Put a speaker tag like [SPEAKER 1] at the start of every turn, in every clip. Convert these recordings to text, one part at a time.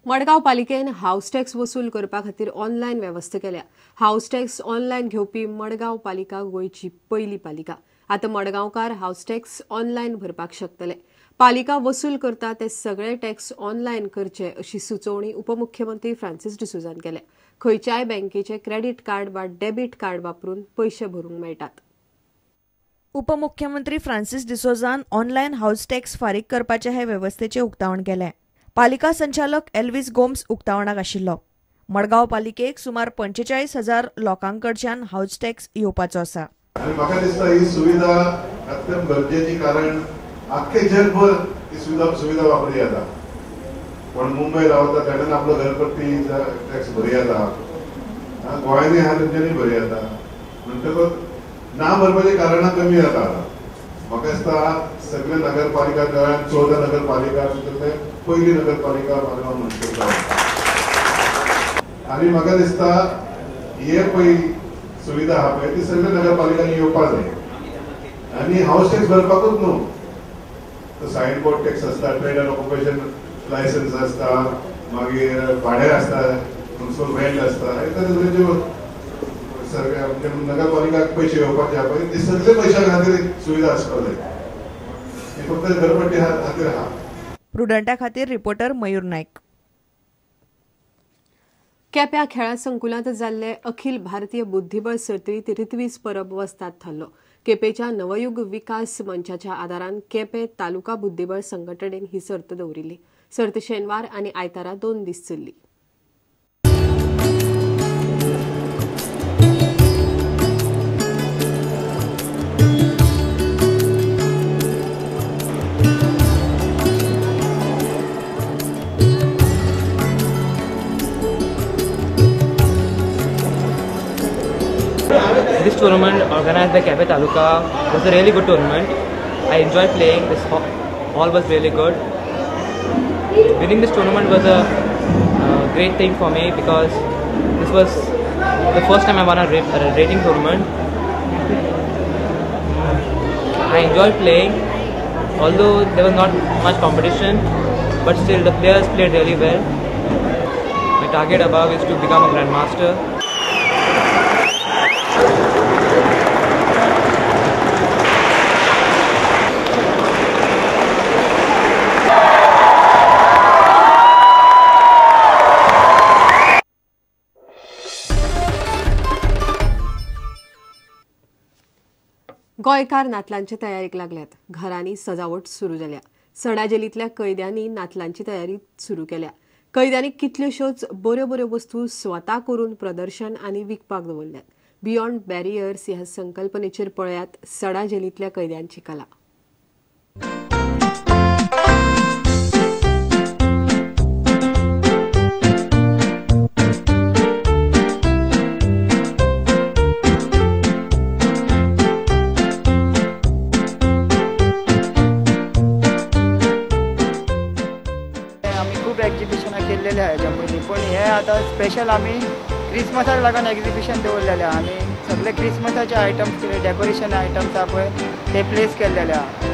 [SPEAKER 1] मडगांव पालिकेन हावस टॅक्स वसूल करपा खातीर ऑनलायन वेवस्था केल्या. हावस टॅक्स ऑनलायन घेवपी मडगांव पालिका गोंयची पयली पालिका. आतां मडगांवकार हावस टॅक्स ऑनलायन भरपाक शकतले. पालिका वसूल करता ते सगळे टॅक्स ऑनलायन करचे अशी सुचोवणी उपमुख्यमंत्री फ्रांसिस डिसोझान केल्या. खंयच्याय बँकेचे क्रेडीट कार्ड वा डेबीट कार्ड वापरून पयशे भरूंक मेळटात.
[SPEAKER 2] उपमुख्यमंत्री फ्रांसिस डिसोझान ऑनलायन हावस टॅक्स फारीक करपाचे हे वेवस्थेचें उक्तावण केलें. पालिका संचालक एल्विस गोम्स उक्तावणाक आशिल्लो. मडगांव पालिकेक सुमार 45,000 लोकांकडच्यान हावस टॅक्स येवपाचो आसा.
[SPEAKER 3] आनी म्हाका दिसता ही सुविधा अत्यंत गरजेची, कारण आख्खे जगभर ही सुविधा वापरली जाता. पण मुंबय रावता ताणें आपलो घरपट्टी टॅक्स भरी जाता, गोंयांनी आहा तेंच्यांनी भरी जाता, म्हणटकच ना भरपाची कारणां कमी जाता. म्हाका दिसता सगळे नगरपालिका, गोंयांत 14 नगरपालिका भितरले पयली नगरपालिका मारगांव म्हणटा. आनी म्हाका दिसता हे पळय सुविधा आहा पळय ती सगळे नगरपालिकांनी येवपा जाय. आनी हावस टॅक्स भरपाकूच न्हू, तो सायन बोर्ड टॅक्स आसता, ट्रेड एंड ऑक्युपेशन लायसन्स आसता, मागीर भाडें आसता, म्युनिसिपल रेंट आसता, हे तरेच्यो सरकार नगरपालिकाक पयशे येवपाचे आहा पळय ते सगळे पयशां खातीर सुविधा आसपाक जाय, हे फक्त घरपट्टी खातीर आहा.
[SPEAKER 2] प्रुडंटा खातीर रिपोर्टर मयूर नायक.
[SPEAKER 1] केप्यां खेळा संकुलांत जाल्ले अखिल भारतीय बुद्धिबळ सर्तींत ऋत्वीज परब वस्ताद थारलो. केपेच्या नवयुग विकास मंचाच्या आदारान केपें तालुका बुद्धिबळ संघटनेन ही सर्त दवरिल्ली. सर्त शेनवार आनी आयतारा 2 दीस चल्ली.
[SPEAKER 4] This tournament organized by Quepem Taluka was a really good tournament. I enjoyed playing. This hall was really good. Winning this tournament was a great thing for me because this was the first time I won a rating tournament. I enjoyed playing, although there was not much competition, but still the players played really well. My target above is to become a grandmaster.
[SPEAKER 1] गोंयकार नातलांचे तयारीक लागल्यात. घरांनी सजावट सुरू जाल्या. सडा जेलींतल्या कैद्यांनी नातलांची तयारी सुरू केल्या. कैद्यांनी कितल्योश्योच बऱ्यो बऱ्यो वस्तू स्वता करून प्रदर्शन आनी विकपाक दवरल्यात. बियॉन्ड बॅरियर्स ह्या संकल्पनेचेर पळयात सडा जेलींतल्या कैद्यांची कला.
[SPEAKER 5] पूण हे आतां स्पेशल आमी क्रिसमसाक लागून एग्जिबिशन दवरलेलें आहा आनी सगळे क्रिसमसाचे आयटम्स कितें डेकोरेशन आयटम्स आहा पळय ते प्लेस केल्लेले आहा.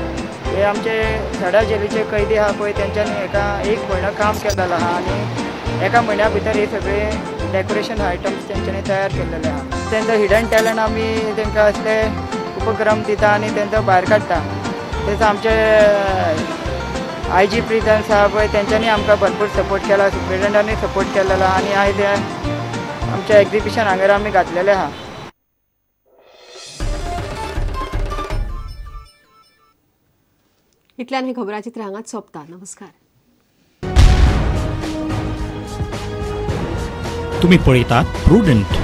[SPEAKER 5] हे आमचे सडा जेलीचे कैदी आहा पळय तेंच्यांनी एका एक म्हयनो काम केलेलो आहा आनी एका म्हयन्या भितर हे सगळे डेकोरेशन आयटम्स तेंच्यांनी तयार केल्लेले आहा. तेंचो हिडन टॅलंट आमी तेंकां असले उपक्रम दिता आनी तेंचो भायर काडटा. तेचो आमचे आय जी प्रिजन्स आहा पळय तेंच्यांनी आमकां भरपूर सपोर्ट केला, सुप्रिटेंडंटांनी सपोर्ट केलेलो आनी आयज आमचें एग्जिबिशन हांगर आमी घातलेलें आहा.
[SPEAKER 1] इतल्यान हे खबराचित्र हांगाच सोंपता. नमस्कार.
[SPEAKER 6] तुम्ही पळयतात Prudent.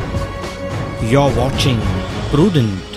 [SPEAKER 6] You are watching Prudent.